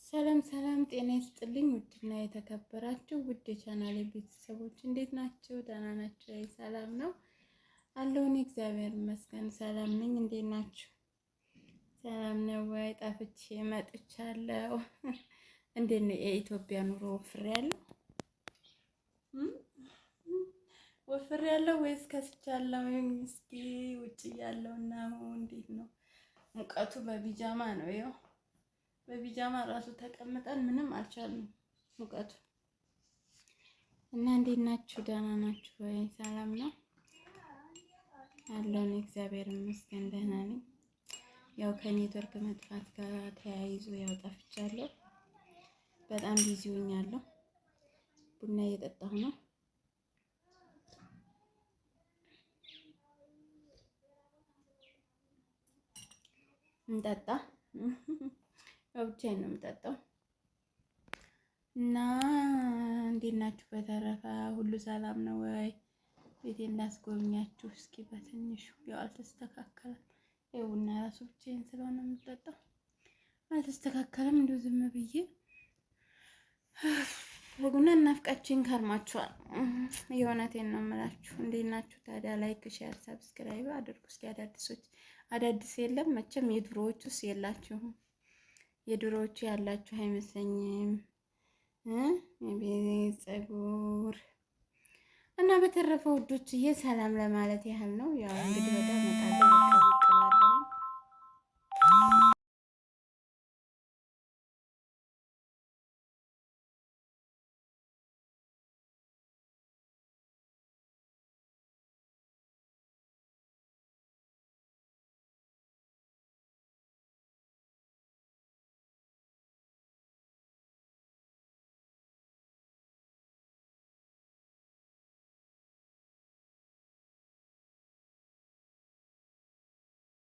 ሰላም ሰላም፣ ጤና ይስጥልኝ ውድና የተከበራችሁ ውድ የቻናሌ ቤተሰቦች እንዴት ናችሁ? ደህና ናችሁ? ሰላም ነው አለሁ እኔ እግዚአብሔር ይመስገን ሰላም ነኝ። እንዴት ናችሁ? ሰላም ነው ወይ? ጠፍቼ መጥቻለሁ። እንዴት ነው የኢትዮጵያ ኑሮ? ወፍሬያለሁ ወፍሬያለሁ ወይስ ከስቻለሁ? እስኪ ውጭ ያለውና እንዴት ነው ሙቀቱ? በቢጃማ ነው ይኸው በቢጃማ ራሱ ተቀምጠን ምንም አልቻልንም ሙቀቱ። እና እንዴት ናችሁ? ደህና ናችሁ ወይ? ሰላም ነው አለውን? እግዚአብሔር ይመስገን ደህና ነኝ። ያው ከኔትወርክ መጥፋት ጋር ተያይዞ ያው ጠፍቻለሁ። በጣም busy ሆኛለሁ። ቡና እየጠጣሁ ነው። እንጠጣ ያው ብቻዬን ነው የምጠጣው። እና እንዴት ናችሁ? በተረፈ ሁሉ ሰላም ነው ወይ? ቤቴን ላስጎብኛችሁ እስኪ በትንሹ። ያው አልተስተካከለም። ያው ቡና ራሱ ብቻዬን ስለሆነ የምጠጣው አልተስተካከለም። እንዲሁ ዝም ብዬ ቡና እናፍቃችሁኝ ከርማችኋል። የእውነቴን ነው የምላችሁ። እንዴት ናችሁ ታዲያ? Like፣ share፣ subscribe አድርጉ እስኪ አዳዲሶች። አዳዲስ የለም መቼም የድሮዎቹስ የላችሁም። የድሮዎቹ ያላችሁ አይመስለኝም። የቤት ፀጉር እና በተረፈ ውዶችዬ ሰላም ለማለት ያህል ነው። ያው እንግዲህ ወደ እመጣለሁ።